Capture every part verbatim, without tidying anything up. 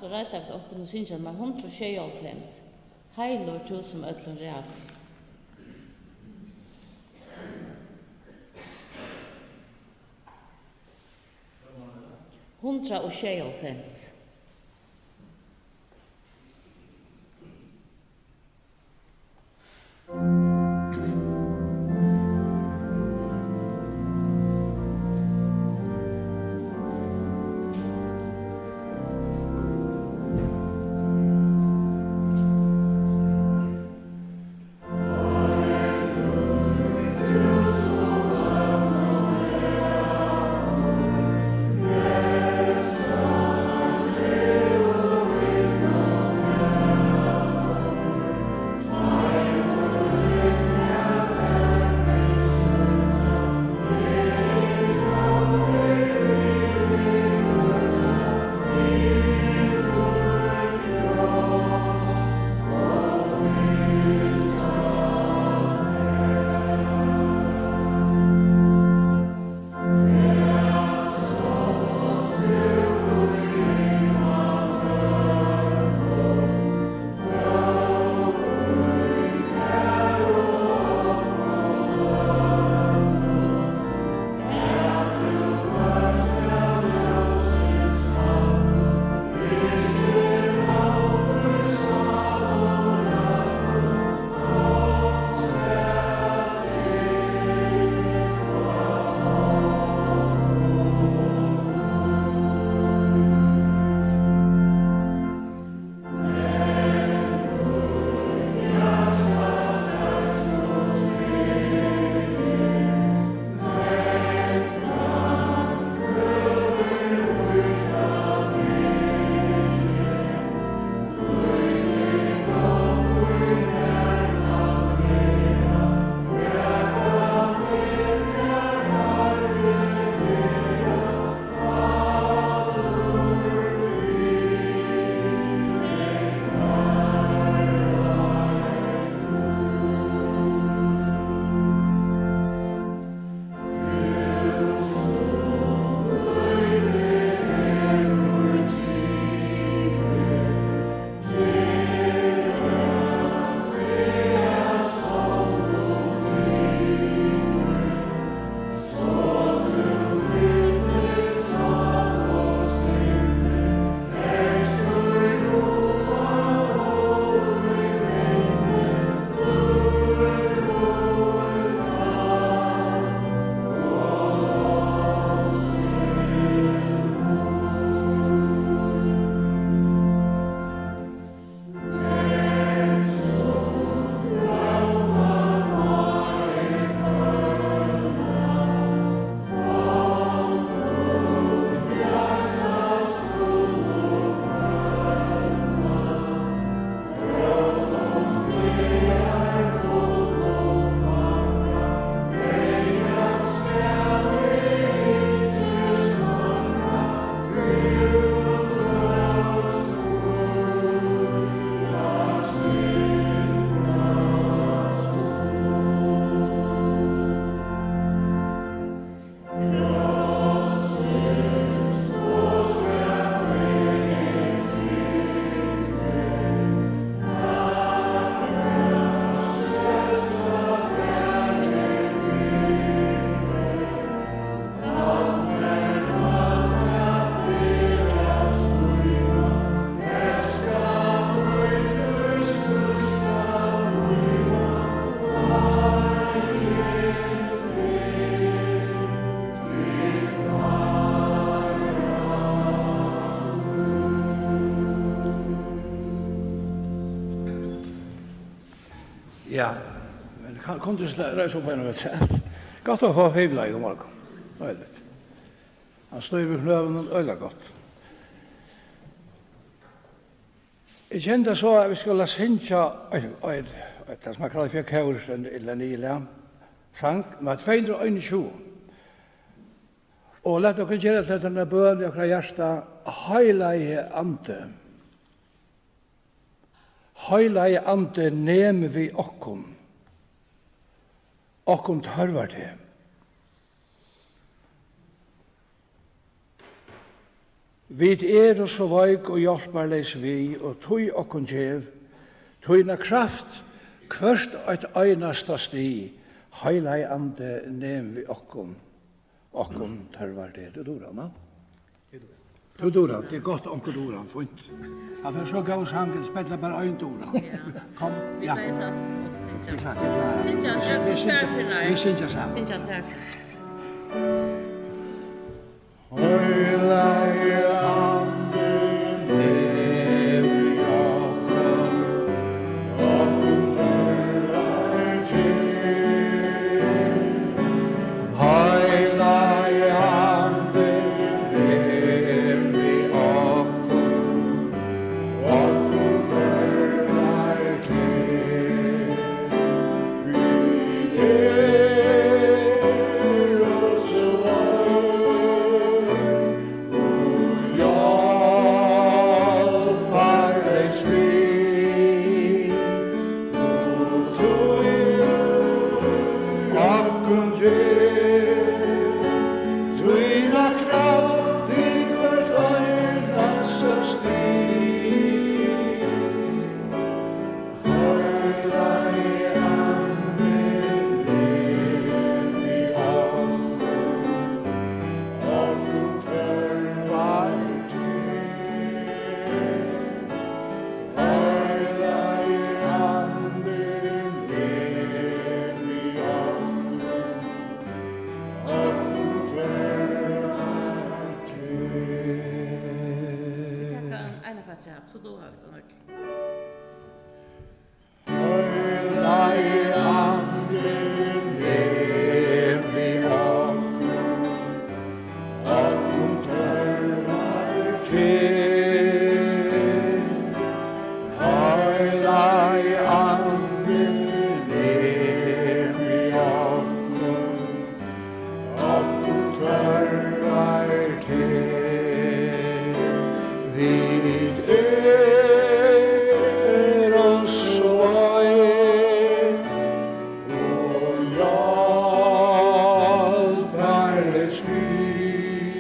Reisa vit okkum og syngja nummar hundrað og sjeyoghálvfems, Heilur tú sum øllum ræður. Hundrað og sjeyoghálvfems. Ja, men kann, kunnu tit sla-, reisa upp her, vit sita. Gott at fáa fíbla í morgun. Deiligt. Hann stýrir knøunum øgiliga gott. Eg kenni tað so, at vit skulu syngja eitt, eitt, eitt, tað sum man kallar fyri kór, ella niðurlag, sang, nummar tvey hundrað og einogtjúgu. Og lat okkum gera tað til eina bøn í okkara hjarta: Heilagi Andi, Heilagi Andi, nem við okkum. Okkum tørvar teg. Vit eru so veik og hjálparleys við, og tí okkum gev tína kraft hvørt eitt einasta stig. Heilagi Andi, nem við okkum, okkum tørvar teg. Tú dugir hann, ha? Tú dugir hann, tað er gott, onkur dugir hann, fínt. Hann fer so góð sang, spælir bara ein dugir hann. Ja. Kom, vit ja. Reisast og syngja. Tað er klart, tað er klart. Syngja, vit syngja, vit syngja saman. Syngja tvær. Heilagi Andi, nem við okkum, okkum tørvar teg. Heilagi Andi, nem við okkum, okkum tørvar teg. Vit eru so veik og hjálparleys við, og tú okkum gev tína kraft til hvørt einasta stig. Heilagi Andi, nem við okkum, okkum tørvar teg. Heilagi Andi, nem við okkum, okkum tørvar teg. Vit taka ein eina afturat, so duga vit tað nokk. Heilagi Andi, nem við okkum, okkum tørvar teg. Heilagi Andi, nem við okkum, okkum tørvar teg. Vit eru so veik og hjálparleys við,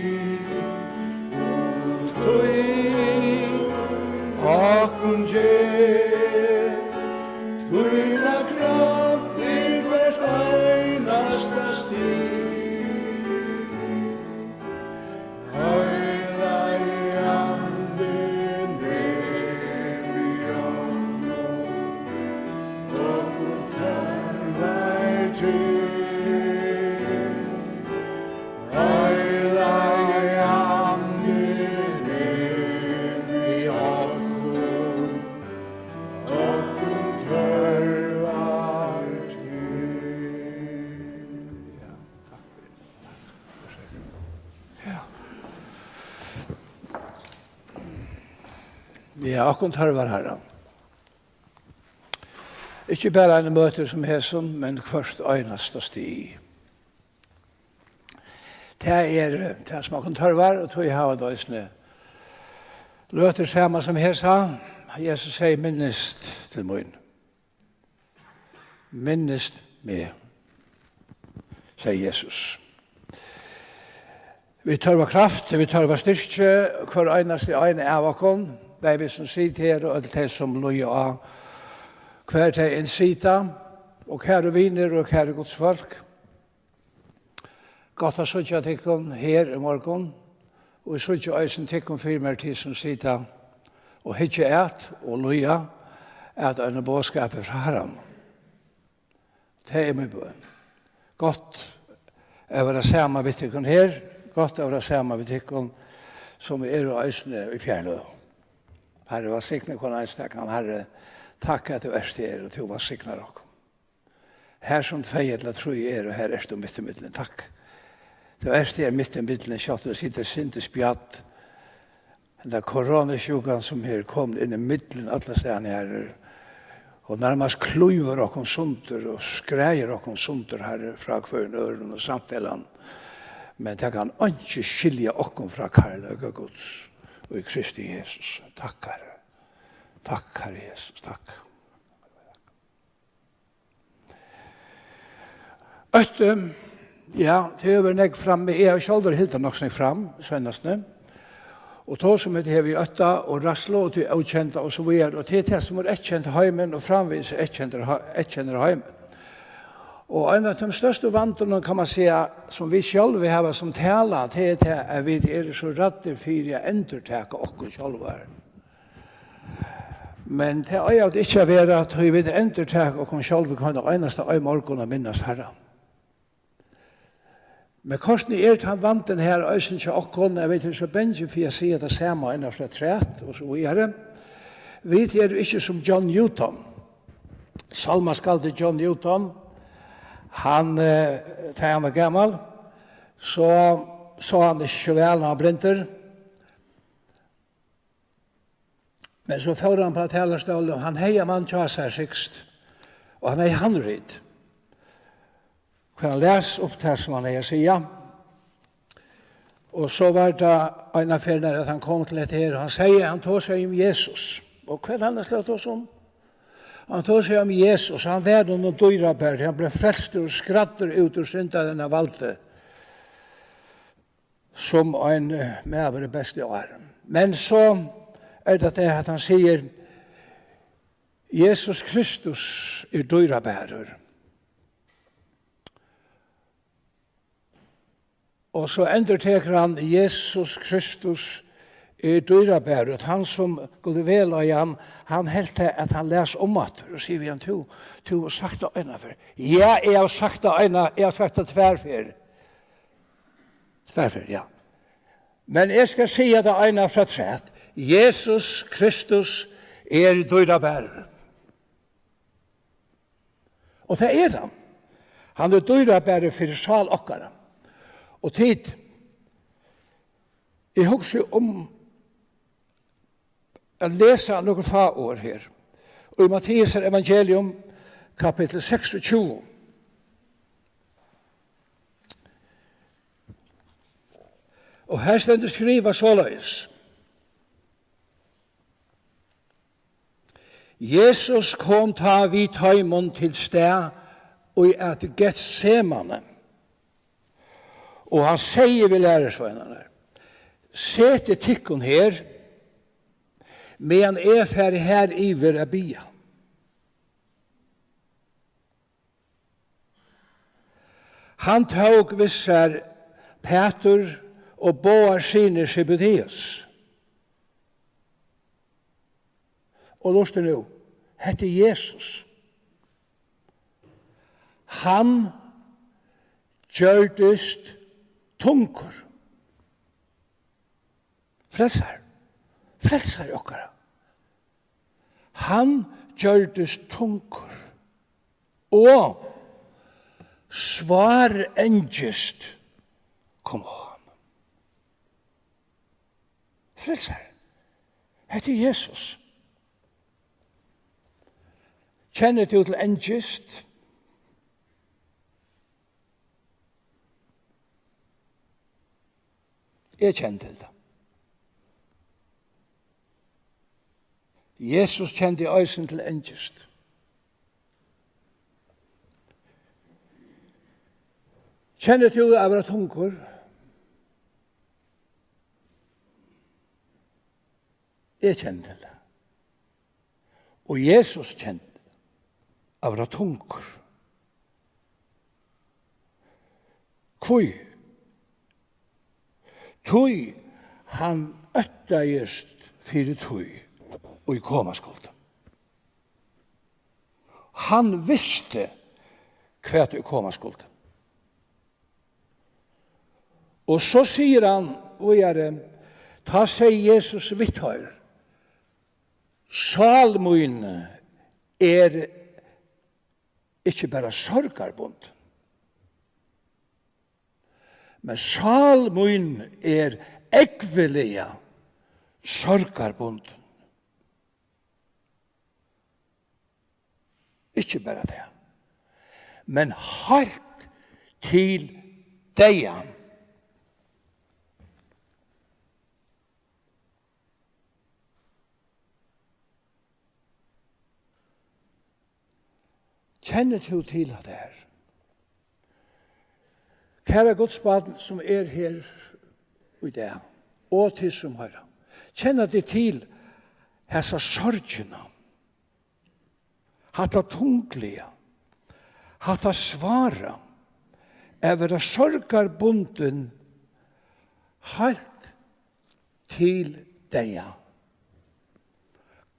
og tú okkum gev tína kraft til hvørt einasta stig. Heilagi Andi, nem við okkum, okkum tørvar teg. Heilagi Andi, nem við okkum, okkum tørvar teg. Ja, okkum tørvar Harran. Ikki bara eini møti sum hesum, men hvørt einasta stig. Tað er, eh, tað sum okkum tørvar, og tí hava vit eisini løtur saman sum hesa. Jesus segði: "Minnist til mín." Minnist meg, segði Jesus. Vit tørva kraft, vit tørva styrki, hvør einasti ein av okkum, bæði vit sum sita her og øll tey sum lýða á hvar tey enn sita, og kæru vinir og kæru Guds fólk. Gott at síggja tykkum her í morgun, og eg síggi eisini tykkum fyri mær, tit sum sita og hyggja at og lýða at einum boðskapi frá Harranum. Tað er mín bøn. Gott at vera saman við tykkum her, gott at vera saman við tykkum sum eru eisini í fjarløgum. Harri, vælsigna hvønn einstakan. Harri, takk at tú ert her og tú vælsignar okkum. Har sum tvey ella trý eru, har ert tú mitt ímillum. Takk. Tú ert her mitt ímillum, sjálvt um tað situr eitt sindur spjatt. Henda koronasjúkan sum her er komin inn ímillum allastaðni, Harri, og nærmast klývur okkum sundur og skræðir okkum sundur, Harri, frá hvørjum øðrum og samfelagnum. Men tað kann einki skilja okkum frá kærleika Guds í Kristi Jesus. Takk, Harri. Takk, Harri Jesus. Takk. Eitt, eh, ja, tað hevur verið nógv frammi. Eg havi sjálvur hildið nokk so nógv fram seinast, ne? Og tað sum hetta hevur í ótta og ræðslu og tí ókenda og so víðari, og tað er tað sum er eyðkent heimin og framvegis eyðkendur hei-, eyðkendur heimin. Og ein av teimum størstu vandunum, kann man siga, sum vit sjálvi hava sum tala, tað er tað, at vit eru so ræddir fyri at endurtaka okkum sjálvar. Men tað eiga vit ikki at vera, tí vit endurtaka okkum sjálvi hvønn einasta ein morgun at minnast Harran. Men kortini er tann vandin her eisini hjá okkum, at vit eru so bangin fyri at siga tað sama eina ferð afturat og so víðari. Vit eru ikki sum John Newton. Sálmaskaldið John Newton, hann, eh, tá hann var gamal, so sá hann ikki so væl, hann var blindur. Men so fór hann upp á talarstólin, og hann hevði ein mann hjá sær, Sixth, og hann hevði handrit, hvar hann las upp tað, sum hann hevði at siga. Og so var tað eina ferð, at hann kom til hetta her, og hann segði, hann tosaði um Jesus. Og hvat hann skuldi tosa um? Hann tosaði um Jesus, hann var honum dýrabær, hann bleiv frelstur og skræddur út úr syndarinnar valdi, sum ein, eh, maður er best í árum. Men so er tað tað, at hann sigur, Jesus Kristus er dýrabærur. Og so endurtekur hann, Jesus Kristus er dýrabærur. Og hann sum Gud vil á hann, hann helt tað, at hann las umaftur og sigur við hann, tú, tú hevur sagt tað eina ferð. Ja, eg havi sagt tað eina, eg havi sagt tað tvær ferð. Tvær ferð, ja. Men eg skal siga tað eina ferð afturat. Jesus Kristus er dýrabærur. Og tað er hann. Hann er dýrabærur fyri sál okkara. Og tit, eg hugsi um at lesa nøkur fá orð her. Og í Matteusar evangelium, kapittul seksogtjúgu. Og her stendur skrivað soleiðis. Jesus kom tá við teimum til stað í at Getsemane, og hann segði við lærisveinarnar, setið tykkum her, meðan eg fari har yvir at biðja. Hann tók við sær Pætur og báðar synir Sebedeus. Og lurta nú, hetta er Jesus. Hann gjørdist tungur. Frelsar. Frelsari okkara. Hann gjørdist tungur. Og svár angist kom á hann. Frelsar. Hetta er Jesus. Kennir tú til angist? Eg kenni til tað. Jesus kendi eisini til angist. Kennir tú at vera tungur? Eg kenni til tað. Og Jesus kendi at vera tungur. Hví? Tí hann óttaðist fyri tí, ið koma skuldi. Hann visti, hvat ið koma skuldi. Og so sigur hann víðari, tá segði Jesus við teir, sál mín er ikki bara sorgarbundin, men sál mín er ógvuliga sorgarbundin. Ikki bara tað, men heilt til deyðan. Kennir tú til hatta her? Kæra Guds barn, sum er her í dag, og tit sum hoyra. Kenna tit til hasa sorgina? Hatta tungliga, hatta svára, at vera sorgarbundin heilt til deyða.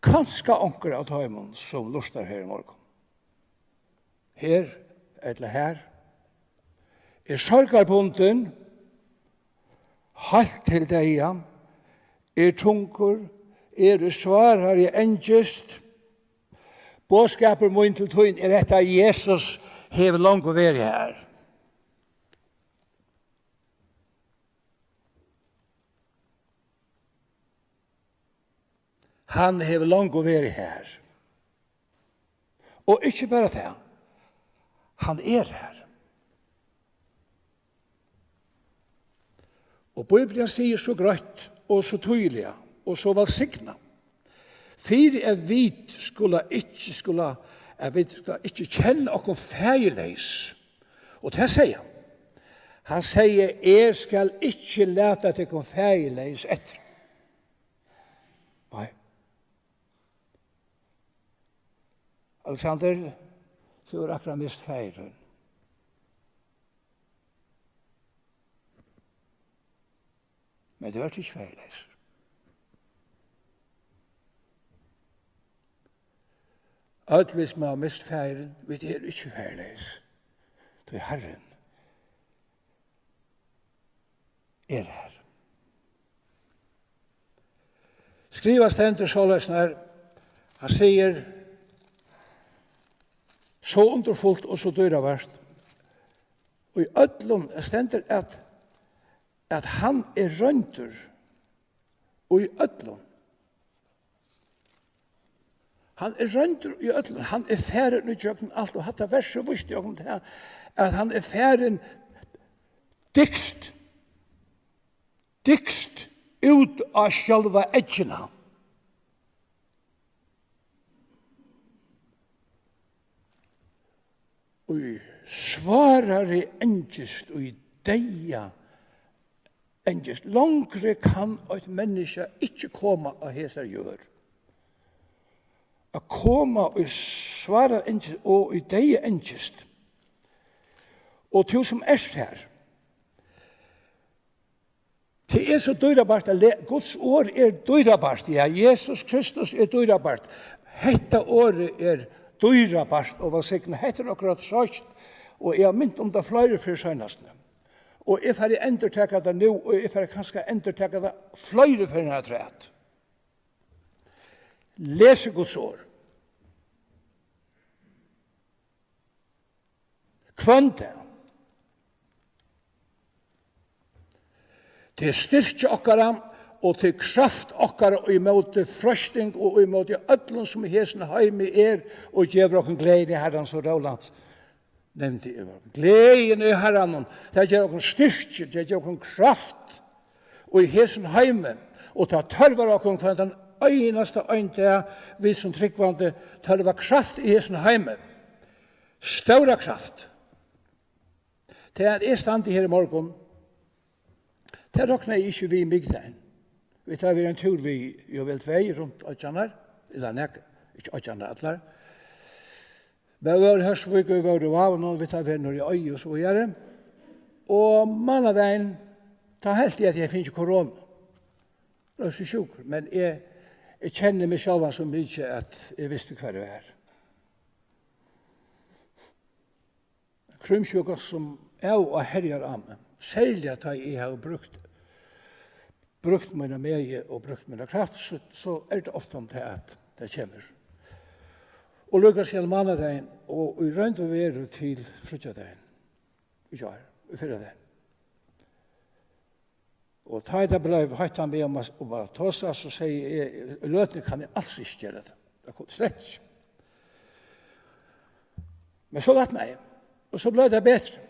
Kanska onkur av teimum, sum lurtar her í morgun, her ella har, er sorgarbundin heilt til deyða, er tungur, er í svárari angist. Boðskapur mín til tín er hetta: Jesus hevur longu verið har. Hann hevur longu verið har. Og ikki bara tað, hann er har. Og Bíblian sigur so greitt og so týðiliga og so vælsignað, fyri at vit skula ikki, skula, at vit skula ikki kenna okkum faðirleys. Og tað segði hann. Hann segði: "Eg skal ikki lata tykkum faðirleys eftir." Nei. Alexander, tú hevur akkurát mist faðir tín. Men tú ert ikki faðirleysur. Øll vit sum hava mist faðirin, vit eru ikki faðirleys. Tí Harrin er har. Skrivað stendur soleiðis, nær hann sigur so undurfult og so dýravert, í øllum stendur, at, at hann er royndur í øllum. Hann er royndur í øllum. Hann er farin í gjøgnum alt, og hatta versið vísti okkum tað, at hann er farin dygst, dygst út á sjálva eggina. Í svárari angist, í deyða angist. Longri kann eitt menniskja ikki koma á hesari jørð. At koma í svárari angist og í deyða angist. Og tú sum ert har, tað er so dýrabart at le-, Guds orð er dýrabart. Ja, Jesus Kristus er dýrabart. Hetta orðið er dýrabart og vælsignað. Hetta er akkurát søkt, og eg havi mint um tað fleiri ferðir seinast. Og eg fari at endurtaka tað nú, og eg fari kanska at endurtaka tað fleiri ferðir afturat. Lesið Guds orð. Hvønn dag. Tað er styrki okkara, og tað er kraft okkara í móti freisting og í móti øllum, sum í hesum heimi er og gevur okkum gleðina í Harranum, sum Rólant nevndi. Gleðin í Harranum, tað ger okkum styrki, tað ger okkum kraft í hesum heimi, og tað tørvar okkum hvønn tann einasta ein dag, vit sum trúgvandi tørva kraft í hesum heimi. Stóra kraft. Tað, at eg standi her í morgun, tað roknaði eg ikki við mikudagin. Vit hava verið ein túr við, jú, vel tvey rundt oyggjarnar, ella nakað, ikki oyggjarnar allar. Men vit vóru í Hósvík, vit vóru í Vágum, vit hava verið niðri í Oyðum og so víðari. Og mánadagin, tá helt eg, at eg fekk korona. Eg var so sjúkur, men eg, eg kenni meg sjálvan so mikið, at eg visti, hvar eg var. Krímsjúkan, sum av og á herjar á meg, serliga tá eg havi brúkt, brúkt mína megi og brúkt mína kraft, so, so er tað ofta um tað, at tað kemur. Og líka síðan mánadagin, og í roynd og veru til fríggjadagin í gjár, í fyrradagin. Og tá ið tað bleiv heitt á meg um at, um at tosa, so segði eg: "Í løtuni kann eg als ikki gera tað. Tað kom slett ikki." Men so lætnaði eg, og so bleiv tað betri.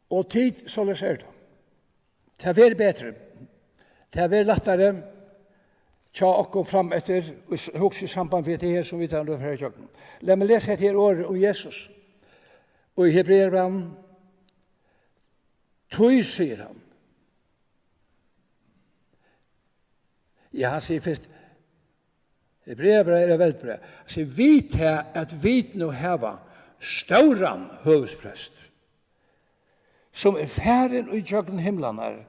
Og tit, soleiðis er tað. Tað verður betri. Tað verður lættari hjá okkum frameftir, og s-, hugsa í samband við tað her, sum vit hava nú farið ígjøgnum. Lat meg lesa hetta her orðið um Jesus. Og í Hebrearabrævinum, Tí, sigur hann, Ja, hann sigur fyrst, Hebreabræv er eitt veldigt bræv. Hann sigur, við tað, at vit nú hava stóran høvuðsprest, sum er farin í gjøgnum himlarnar,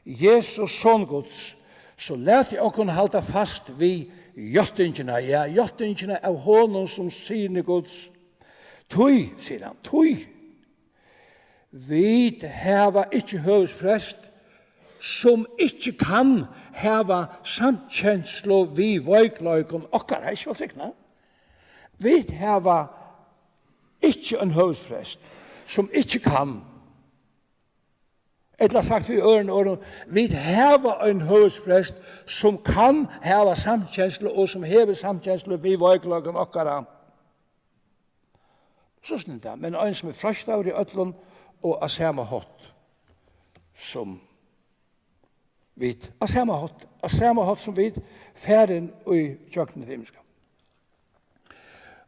Jesus, Son Guds, so latið okkum halda fast við játtingina, ja, játtingina av honum sum syni Guds. Tí, sigur hann, tí, vit hava ikki høvuðsprest, sum ikki kann hava samkenslu við veikleikum okkara. Ikki vælsigna? Vit hava ikki ein høvuðsprest, sum ikki kann. Ella sagt við øðrum orðum, vit hava ein høvuðsprest, sum kann hava samkenslu og sum hevur samkenslu við veikleikum okkara. So stendur tað, men ein sum er freistaður í øllum og á sama hátt sum vit, á sama hátt, á sama hátt sum vit, farin í gjøgnum tað ymiska.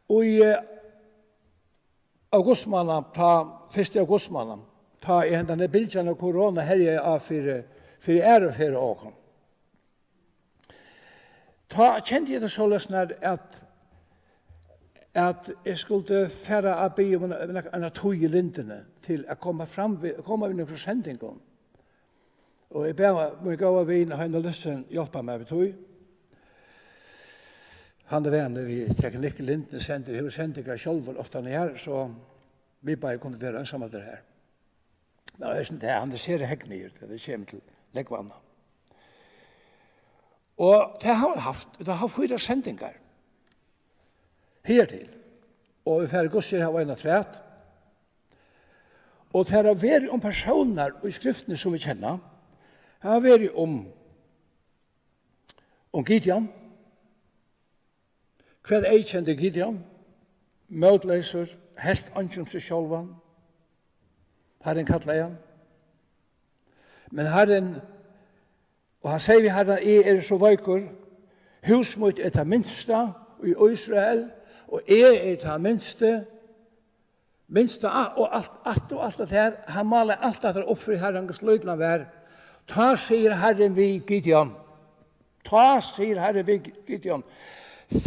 Og í, eh, augustmánað, tá, fyrsta augustmánað, tá ið hendan her bylgjan av korona herjaði á fyri, fyri aðru ferð á okkum, tá kendi eg tað soleiðis, nær at, at eg skuldi fara at biðja um eina, eina, eina tíð í Lindini til at koma fram við, koma við nøkrum sendingum. Og eg bað mín góða vin Heini Lútsen hjálpa mær við tí. Hann er vanur við teknikk í Lindini, sendir, hevur sendingar sjálvur, ofta hann er her, so vit báðir kundu vera einsamallir her. Men eisini tað, hann er sera hegnigur, tá tað kemur til nógv annað. Og tað hava vit havt, vit hava havt fýra sendingar higartil. Og vit fara í Guds her hava eina afturat. Og tað hava verið um persónar í skriftini sum vit kenna. Tað hava verið um, um Gideon. Hvat eyðkendi Gideon? Mótleysur, helt einki um seg sjálvan. Harrin kallaði hann. Men Harrin, og hann segði við Harran, eg eri so veikur, hús mítt er tað minsta í Ísrael, og eg eri tað minsti, minsta, a-, og alt, alt og alt det her, hann málaði alt det her upp fyri Harran, hvussu lítil hann var. Tá sigur Harrin við Gideon, tá sigur Harrin við Gideon,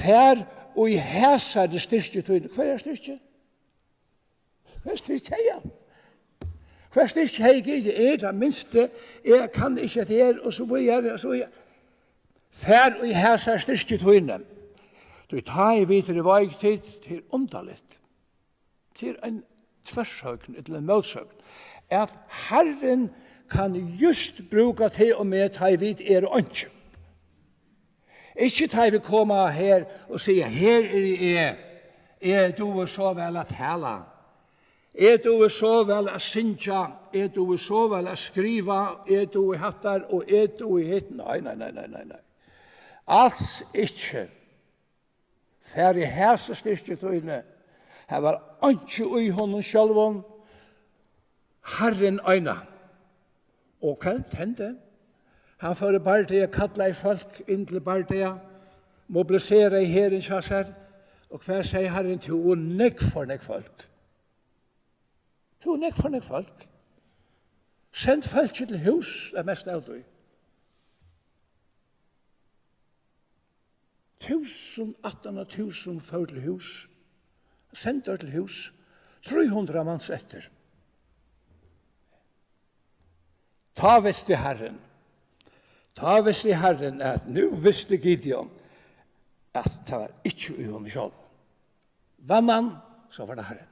far í hesari styrki tíni. Hvør er styrki? Hvør er styrki hevði hann? Hvør styrki hevði Gideon? Er tað minsti, eg kann ikki hetta her, og so víðari, og so víðari. Far í hesari styrki tíni. Tí tá ið vit eru veik, tit, tað er undarligt. Tað er ein tversøgn, ella ein mótsøgn, at Harrin kann júst brúka teg og meg, tá ið vit eru einki. Ikki tá ið vit koma her og siga, her eri eg, eg dugi so væl at tala, eg dugi so væl at syngja, eg dugi so væl at skriva, eg dugi hattar og eg dugi hitt. Nei, nei, nei, nei, nei, nei. Als ikki. Far í hesa styrki tíni. Har var einki í honum sjálvum, Harrin eina. Og hvat hendi? Hann fór í bardaga, kallaði fólk inn til bardaga, mobiliseraði herin hjá sær. Og hvat segði Harrin? Tú ert nógv for nógv fólk. Tú ert nógv for nógv fólk. Send fólki til hús, tað mesta av tí. Túsund, aftan á túsund fór til hús. Send teir til hús. Trý hundrað mans eftir. Tá visti Harrin, tá visti Harrin, at nú visti Gideon, at tað var ikki í honum sjálvum. Vann hann, so var tað Harrin.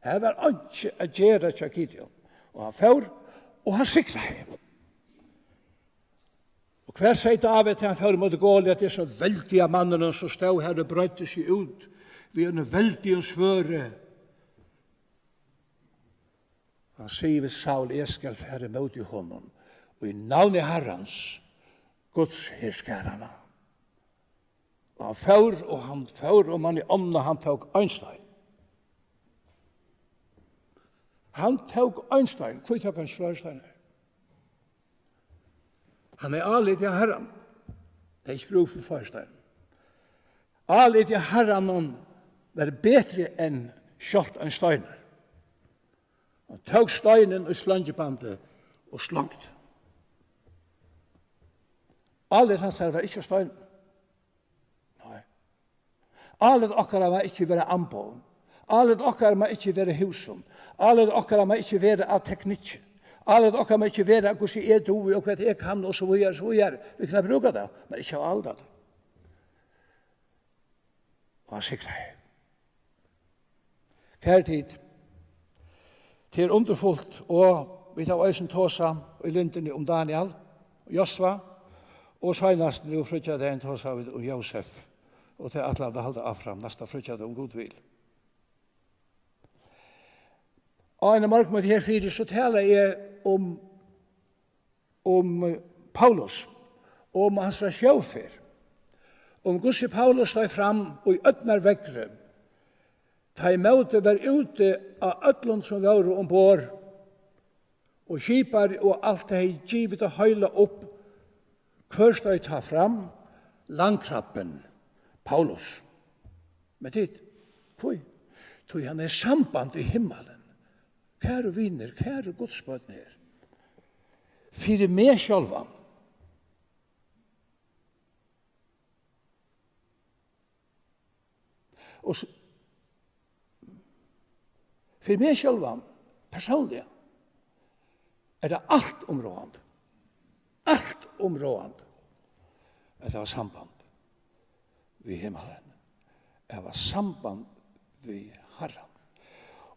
Har var einki at gera hjá Gideon. Og hann fór, og hann sigraði. Og hvat segði Dávid, tá hann fór móti Goliat, hesin veldiga manninum, sum stóð har og breiddi seg út við einum veldigum svørði? Hann sigur við Saul, eg skal fara móti honum í navni Harrans, Guds herskaranna. Og hann fór, og hann fór, og man í ánna, hann tók ein stein. Hann tók ein stein. Hví tók hann ikki fleiri steinar? Hann hevði álitið á Harran. Tað er ikki brúk fyri fleiri steinar. Álitið á Harranum var betri enn sjálvt ein steinur. Hann tók steinin í slongibandið og slongdi. Álit hansara var ikki á stein. Nei. Álit okkara má ikki vera amboð. Álit okkara má ikki vera húsum. Álit okkara má ikki vera av teknikki. Álit okkara má ikki vera, hvussu eg dugi og hvat eg kann, og so víðari, so víðari. Vit kunnu brúka tað, men ikki av álit. Og hann sigraði. Kæru tit, tað er undurfult, og vit hava eisini tosað í Lindini um Daniel og Josva, og seinast nú fríggjadagin tosaðu vit um Jósef, og tað ætla vit at halda áfram næsta fríggjadag, um Gud vil. Á einum morgunmøti herfyri, so talaði eg um um Paulus og um hansara sjóferð, um hvussu Paulus stóð fram í ódnarveðri, tá ið mótið var úti á øllum, sum vóru umborð, og skipari og alt hevði givið tað heila upp. Hvør stóð tá fram? Landkrabbin, Paulus. Men tit, hví? Tí hann hevði samband við himmalin. Kæru vinir, kæru Guds børn her. Fyri meg sjálvan. Og s-, fyri meg sjálvan, persónliga, er tað alt umráðandi. Alt umráðandi. At hava samband við himmalin. At hava samband við Harran.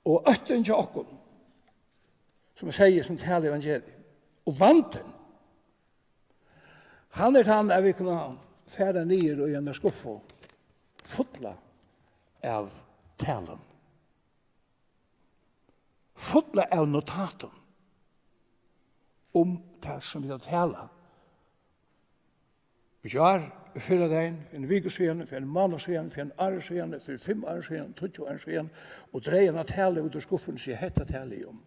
Og óttin hjá okkum, sum eg segði, sum tala evangelium. Og vandin, hann er tann, at vit kunnu fara niður í eina skuffu fulla av talum. Fulla av notatum um tað, sum vit hava talað. Í gjár, í fyrradagin, fyri eina viku síðan, fyri ein mánað síðan, fyri eitt ár síðan, fyri fimm ár síðan, tíggju ár síðan, og dregið eina talu út úr skuffuni og siga, hetta tali eg um.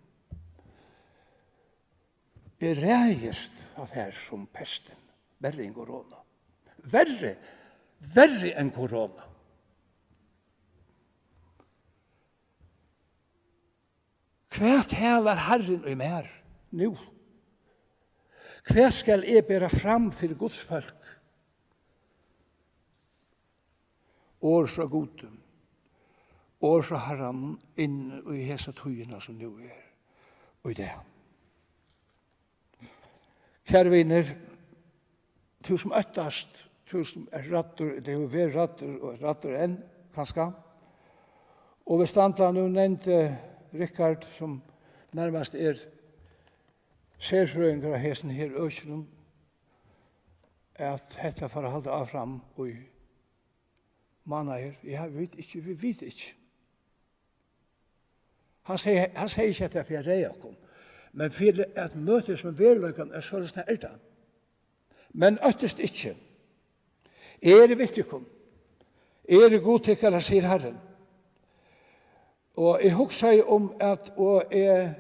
Eg ræðist at fara sum pestin, verri enn korona. Verri, verri enn korona. Hvat talar Harrin í mær nú? Hvat skal eg bera fram fyri Guds fólk? Orð frá Gudi, orð frá Harranum inn í hesa tíðina, sum nú er, í dag. Kæru vinir, tú sum óttast, tú sum ert ræddur, ella hevur verið ræddur og ert ræddur enn, kanska. Og vit standa, nú nevndi Rikard, sum nærmast er serfrøðingur á hesum her økinum, at hetta fór at halda áfram í mánaðir. Ja, vit ikki, vit vita ikki. Hann segði, hann segði ikki hetta fyri at ræða okkum, men fyri at møta sum veruleikan er, soleiðis er tað. Men óttist ikki. Eg eri við tykkum. Eg eri Gud tykkara, sigur Harrin. Og eg hugsaði um at, og eg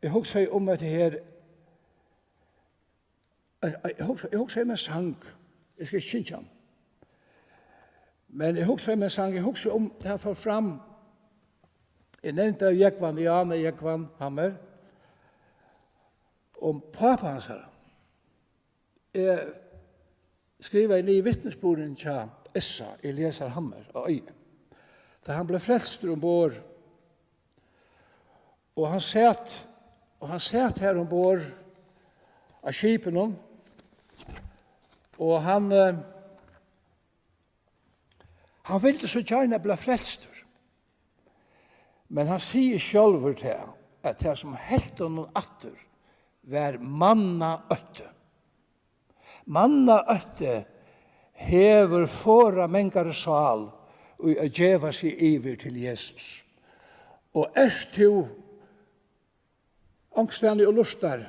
Eg hugsaði um hetta her, eg, eg hugsaði, eg hugsaði um ein sang, eg skal ikki syngja hann. Men eg hugsaði um ein sang, eg hugsaði um, tað fór fram, eg nevndi Jógvan, Jana Jógvan Hammer, um pápa hansara. Eg skrivaði niður vitnisburðin hjá Issa Eliasar Hammer á Eiði, tá hann bleiv frelstur umborð, og hann sat, og hann sat har umborð á skipinum, og hann, eh, Hann vildi so gjarna blíva frelstur. Men hann sigur sjálvur tað, at tað, sum helt honum aftur, var mannaótti. Mannaótti hevur forðað mangari sál í at geva seg yvir til Jesus. Og ert tú onkustaðni og lurtar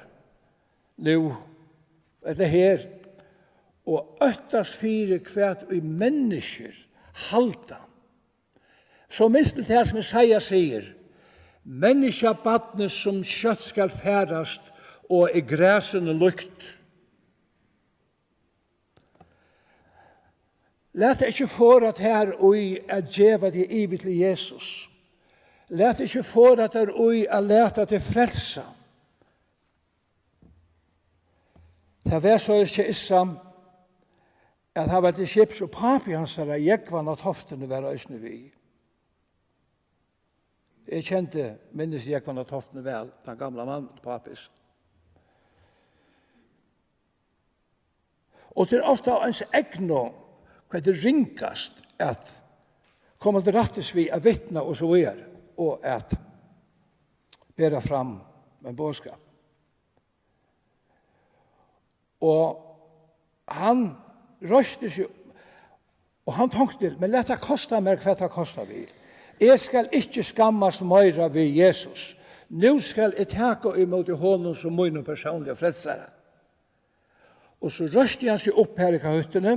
nú, ella her, og óttast fyri, hvat ið menniskjur halda, so minst til tað, sum Jesaja sigur: Menniskjabarnið, sum skjótt skal farast og er grasinu líkt. Lat tað ikki forða tær í at geva teg yvir til Jesus. Lat tað ikki forða tær í at lata teg frelsa. Tað var soleiðis hjá Issa, at hann var til skips, og pápi hansara, Jógvan á Toftini, var eisini við. Eg kendi, minnist Jógvan á Toftini væl, tann gamla mann, pápi Issa. Og tað er ofta á ens egnu, hvat er ringast at koma til rættis við at vitna og so víðari, og at bera fram ein boðskap. Og hann reisti seg, og hann tonkti, men lat tað kosta mær, hvat tað kosta vil. Eg skal ikki skammast meira við Jesus. Nú skal eg taka ímóti honum sum mínum persónliga frelsara. Og so reisti hann seg upp her í kahyttuni,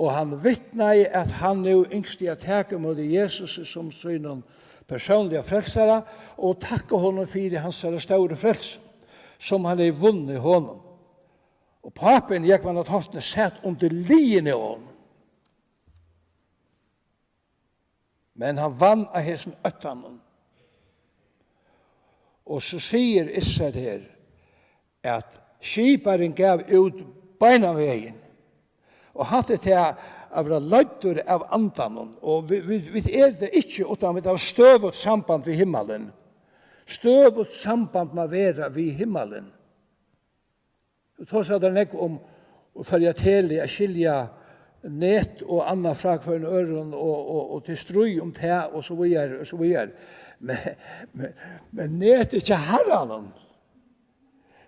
og hann vitnaði, at hann nú ynskti at taka ímóti Jesus sum sínum persónliga frelsara, og takka honum fyri hansara stóru frelsu, sum hann hevði vunnið honum. Og pápin, Jógvan á Toftini, sat undir liðini á honum. Men hann vann á hesum óttanum. Og so sigur Issa her, at skiparin gav út beinanvegin. Og hatta er tað at vera leiddur av Andanum. Og vit, vit, vit eru tað ikki, uttan vit hava støðugt samband við himmalin. Støðugt samband má vera við himmalin. Tú tosar tað nógv um, og førja teli at skilja net og annað frá hvørjum øðrum og, og, og til stríð um tað og so víðari og so víðari. Men, men, men net er ikki Harranum.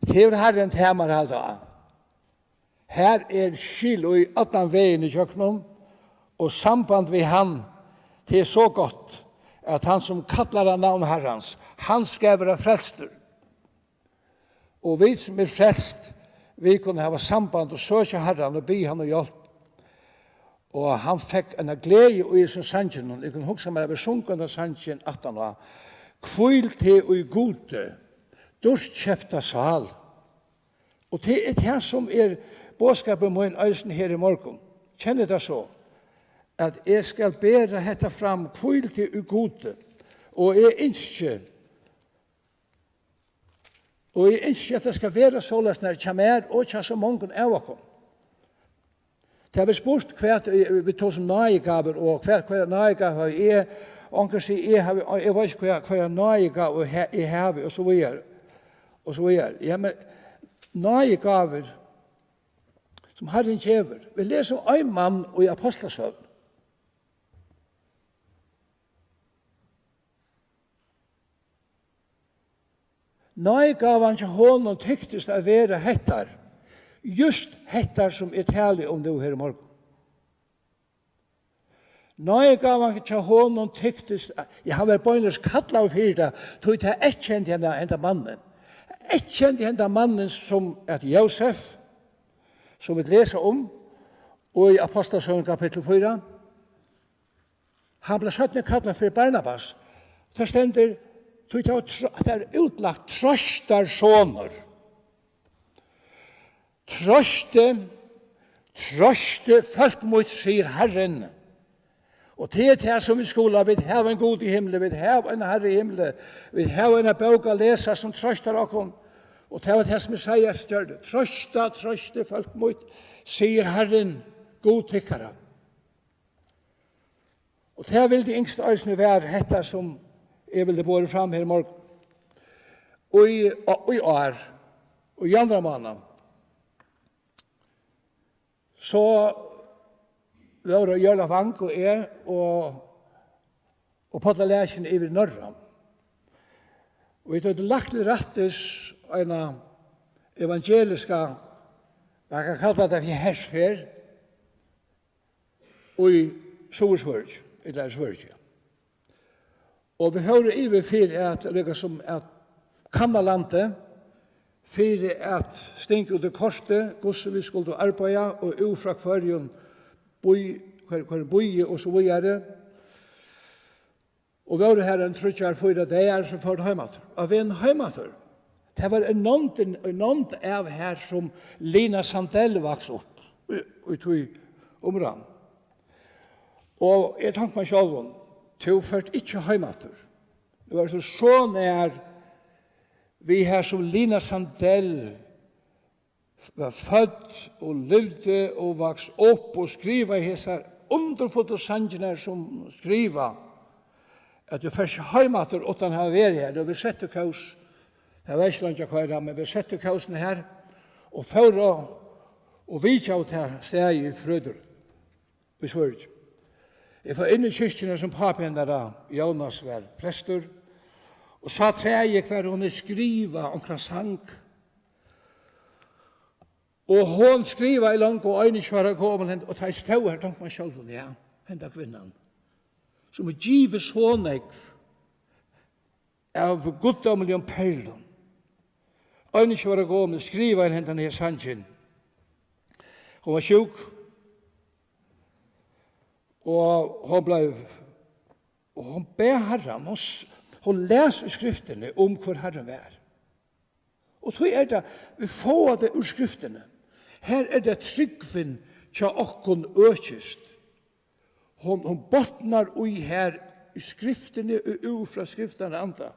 Tað hevur Harrin tað, man halda á. Her er skil í allan vegin ígjøgnum, og samband við hann, tað er so gott, at hann sum kallar á navn Harrans, hann skal vera frelstur. Og vit sum eru frelst, vit kunnu hava samband og søkja Harran og biðja hann um hjálp. Og hann fekk eina gleði í hesum sanginum. Eg kunnu hugsa mær, at vit sungu hendan sangin aftaná. Hvíl teg í Gudi, dýrt keypta sál. Og tað er tað, sum er boðskapur mín eisini her í morgun. Kenni tað so, at eg skal bera hetta fram, hvíl teg í Gudi. Og eg ynski, og eg ynski, at tað skal vera soleiðis nær hjá mær og hjá so mongum av okkum. Tað verður spurt, hvat, eh, vit tosa um náðigávur, og hvat, hvørja náðigávu havi eg? Onkur sigur, eg havi, eg veit ikki, hvørja, hvørja náðigávu he-, eg havi, og so víðari, og so víðari. Ja, men náðigávur, sum Harrin gevur. Vit lesa um ein mann í Ápostlasøguni. Náðigávan hjá honum tyktist at vera hettar, júst hettar, sum eg tali um nú her í morgun. Náðigávan hjá honum tyktist, ja, hann var beinleiðis kallaður fyri tað, tí tað eyðkendi henda, henda mannin. Eyðkendi henda mannin, sum æt Jósef, sum vit lesa um í Ápostlasøguni kapittul fýra. Hann bleiv seinni kallaður fyri Barnabas. Tað stendur, tí tað var tr-, tað er útlagt trøstarsonur. Trøsti, trøsti fólk mítt, sigur Harrin. Og tað er tað, sum vit skulu, vit hava ein Gud í himli, vit hava ein Harra í himli, vit hava eina bók at lesa, sum trøstar okkum. Og tað var tað, sum Esaias gjørdi. Trøsta, trøsti fólk mítt, sigur Harrin, Gud tykkara. Og tað vildi ynskt eisini vera hetta, sum eg vildi borið fram her í morgun. Og í, og í ár, og í januar mánað, so vóru Jørla Wang og eg og, og Páll Lakin yvir í Norra. Og vit høvdu lagt til rættis eina evangeliska, man kann kalla tað fyri herferð, í Suðursvøríki, ella í Svøríki. Og vit fóru yvir fyri at, líka sum at kanna landið, fyri at stinga út í kortið, hvussu vit skuldu arbeiða, og út frá hvørjum bý, hvør-, hvørjum býi og so víðari. Og vóru har ein tríggjar, fýra dagar, so fóru vit heim aftur. Á vegnum heim aftur, tað var ein nánd, ein nánd av har, sum Lina Sandell vaks upp í, í tí umráðnum. Og eg tonk mær sjálvum, tú fert ikki heim aftur. Nú ert tú so nær við har, sum Lina Sandell var fødd og livdi og vaks upp og skrivaði hesar undurfullu sangirnar, sum skriva, at tú fert ikki heim aftur uttan at hava verið her. Og vit settu kós, tað var ikki langt at koyra, men vit settu kósina her og fóru og vitjaðu tað staðið í Frøðurík. Í Svøríki. Eg fór inn í kirkjuna, sum pápi hennara, Jónas, var prestur, og sá træið, hvar hon hevði skrivað onkran sang. Og hon skrivaði longu einogtjúgu ára gomul, hend-, og tá eg stóð her, tonkti mær sjálvum, ja, henda kvinnan, sum er givin so nógv av guddómligum perlum. Einogtjúgu ára gomul skrivaði hon hendan her sangin. Hon var sjúk, og hon bleiv, og hon bað Harran, hon s-, hon las í Skriftini um, hvør Harrin var. Og tí er tað, vit fáa tað úr Skriftini. Har er tað, trúgvin hjá okkum økist. Hon, hon botnar í, har í Skriftini, og úr frá Skriftarans anda.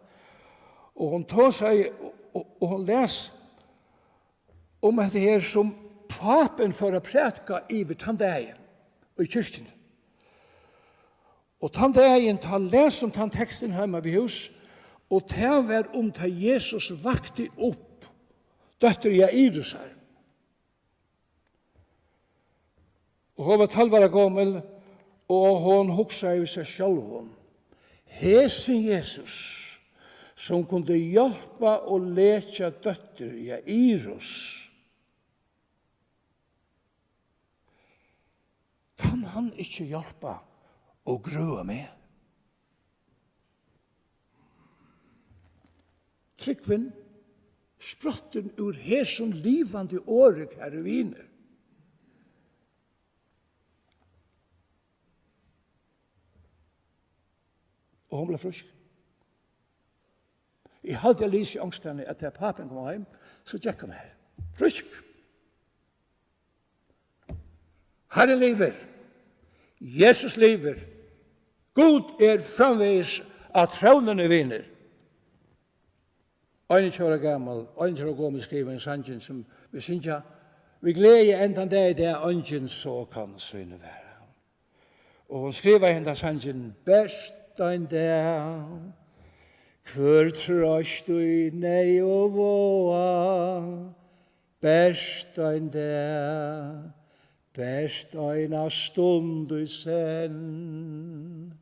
Og hon tosaði, og, og, og hon las um hetta her, sum pápin fór at prædika yvir tann dagin í kirkjuni. Og tann dagin, tá las hon tann tekstin heima við hús, og tað var um, tá Jesus vakti upp dóttur Jairusar. Og hon var tólv ára gomul, og hon hugsaði við sær sjálvum: Hesin Jesus, sum kundi hjálpa og lekja dóttur Jairus, kann hann ikki hjálpa og grøða meg? Trúgvin sprottin úr hesum livandi orði, kæru vinir. Og hon bleiv frísk. Eg haldi, eg lesi onkustaðni, at tá pápin kom heim, so gekk hon har. Frísk. Harrin livir. Jesus livir. Gud er framvegis á trónini, vinir. Einogtjúgu ára gamal, einogtjúgu ára gomul skrivaði sangin, sum vit syngja við gleði enn tann dag í dag: Eingin so kann sín vera. Og hon skrivaði hendan sangin: Bert ein dag, hvør troyst í neyð og váða, bert ein dag, bert eina stund í senn.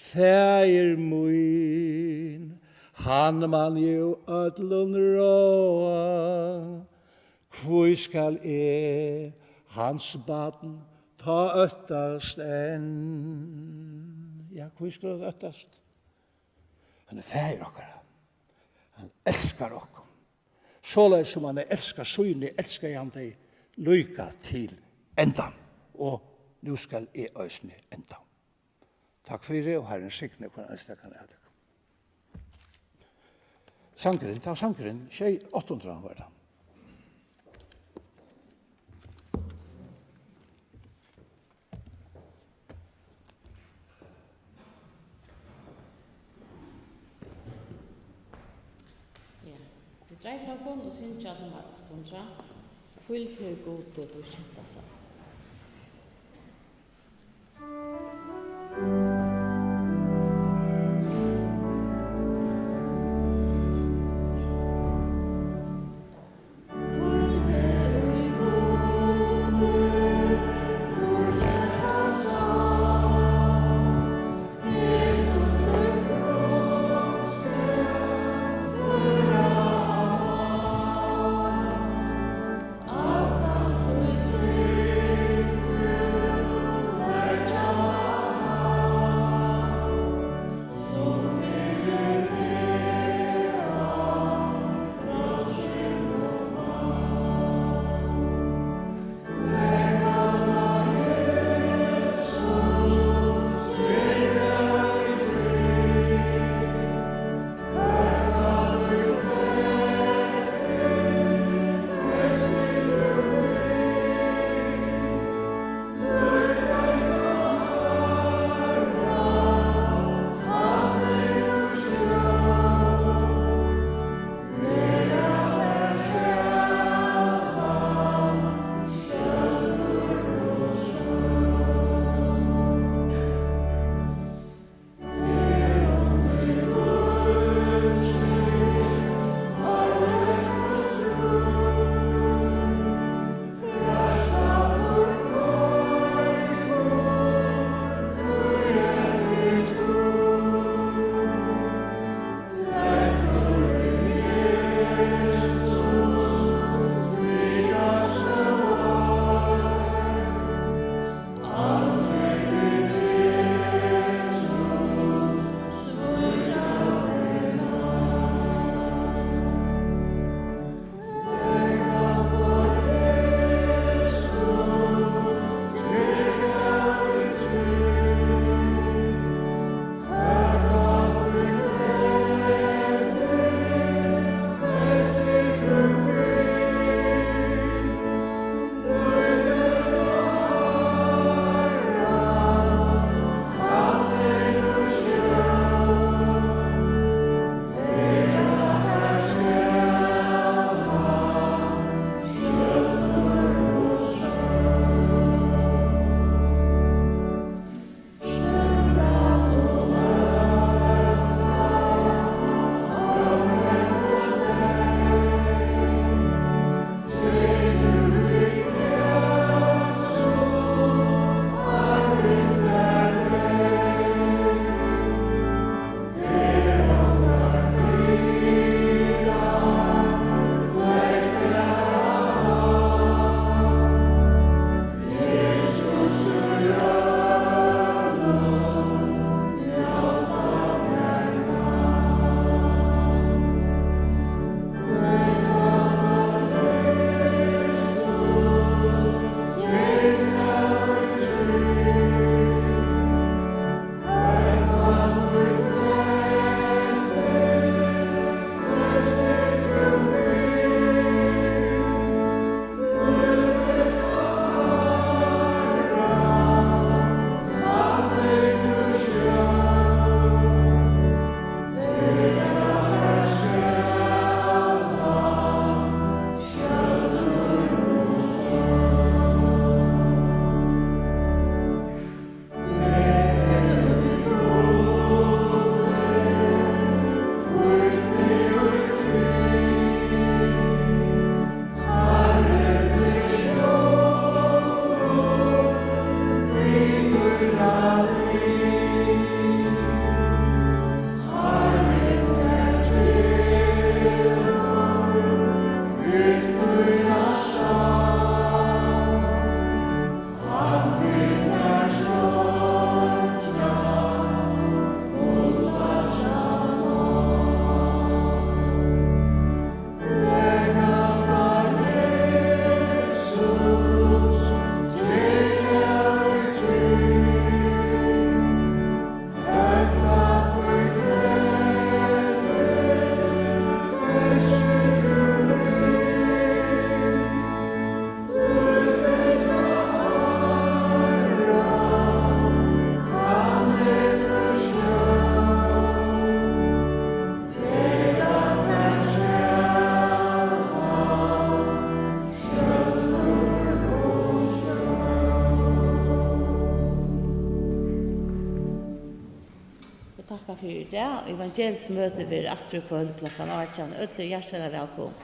Faðir mín, hann man jú øllum ráða, hví skal eg, hans barn, tá óttast enn? Ja, hví skal eg óttast? Hann er faðir okkara. Hann elskar okkum. Soleiðis sum hann elskar síni, elskaði hann tey líka til endan. Og nú skal eg eisini enda. Takk fyri, og Harrin signi hvønn einstakan av tykkum. Sangurin, tá sangurin, sjey, átta hundrað var tað. Ja, vit reisa okkum og syngja nummar átta hundrað. Hvíl tú í Gudi, tú skemtasta. Takk fyri í dag. Evangelisk møti verður aftur í kvøld klokkan átjan. Øll eru hjartaliga vælkomin.